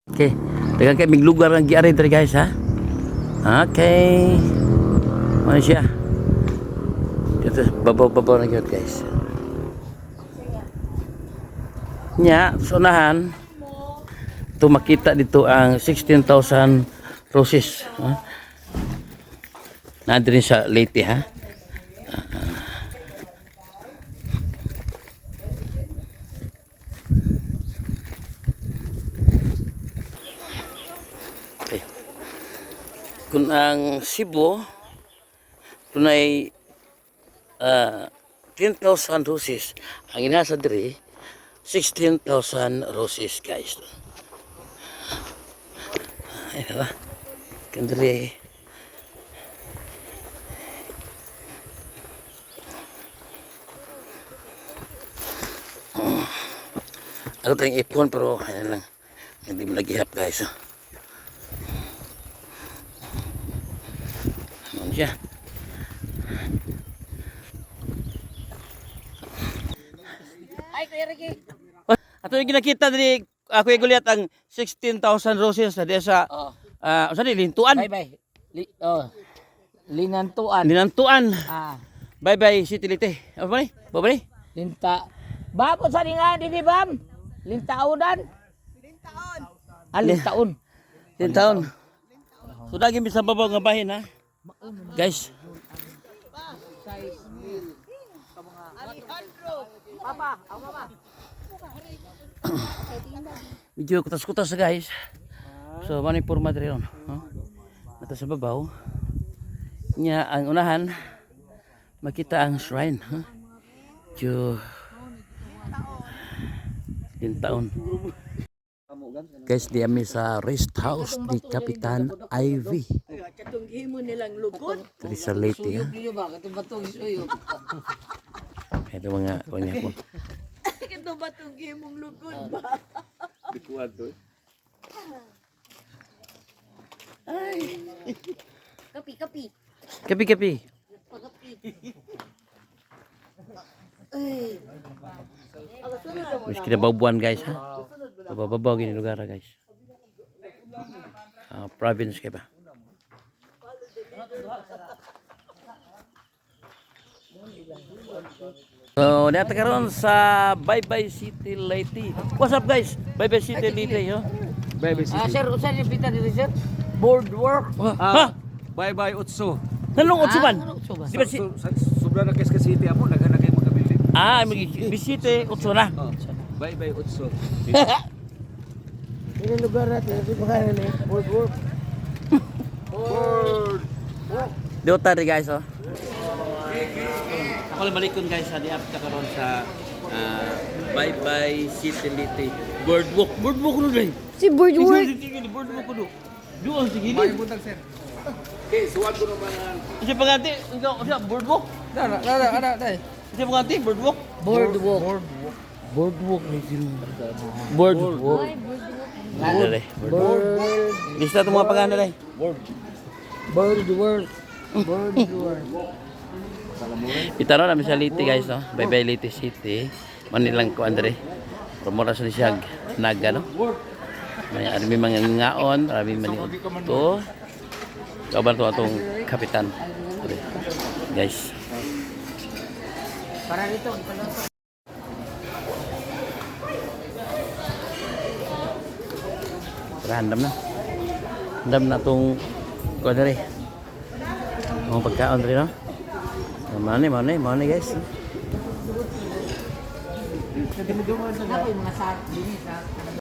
Okay. Daghang kay mig lugar ang giari diri, guys, ha. Okay. Ano siya? Dito babaw-babaw na gyud, guys. Nya, sa unahan, ito makita dito ang 16,000 roses. Ha? Naa din sa Leyte, ha? Okay. Kung ang Cebu, dunay 10,000 roses, ang inasa diri, 16,000 roses, guys. Ay, diba? Kung diri, ako tayong ipon pero ayan lang. Hindi mo naghihap, guys. Oh. Ano siya? Ay, Kuya Ricky. Ato yung ginakita diri, Kuya Goliath, ang 16,000 roses na diya sa Oh. ah, saan ni Lintuan. Bye bye. Oh. Linantuan. Linantuan. Ah, Bye bye City Leyte. Ano ba ni? Ba ba ni? Linta. Babo sa nga dinhi bam. Lintaonan. Lintaon. Ah, lintaon. Lintaon. So daging bisan babaw nga bahin, ha. Guys. Papa, ang mama. Medyo kutas-kutas, guys. So mao ni porma diri ron, no? Nato sa babaw. Nya ang unahan makita ang shrine, ha? Medyo Lintaon. Guys, di ami sa rest house ni Kapitan Ivy. Diri sa Leyte, ha? Suyo ba katong batong suyo. Ito mga kanya po. Ito ba itong gimong lugod ba? Kapi, kapi. Kapi, kapi. Ay. Mas kinababuan, guys, ha. Bababaw gini lugar, guys. Ah, province kay ba? So, nata karon sa Baybay City, Leyte. What's up, guys? Baybay City, Leyte, yo. Bye bye. Ah, sir, usa ni pita diri, sir? Boardwalk. Ha? Bye bye Utso. Nanong otso man? Ah, anong otso man? Di ba si Sobra na kaysa city amo naghan na kay mga building. Ah, mag bisite otso na. Oh. Bye bye Utso. Ini lugar natin, di ba ni Boardwalk. Dota ri, guys, oh. Ako lang balikon, guys, sa diap ka karon sa Bye Bye City Leyte. Boardwalk, boardwalk no dai. Si Boardwalk. Boardwalk ko do. Doon sige May buntag, sir. Okay, suwat ko naman. Kasi pagati, ikaw siya boardwalk. Dara, dara, dara, dai. Kasi pagati boardwalk. Boardwalk. Boardwalk ni sino. Boardwalk. Dali, boardwalk. Lista itong mga pangalan dali. Boardwalk. Boardwalk. Itaro namin sa Leyte, guys, no? Bye bye Leyte City. Manilang ko Andre. Rumora sa siya naga, no? May armi mga ngaon, armi man ito. Kauban to atong kapitan. Dre. Guys. Para dito, ipaluto. Tara, handam na. Handam na itong kuha dre. Mga pagkaon dre, no? Mao ni, mao ni, mao ni, guys. Ako yung mga sa dinhi sa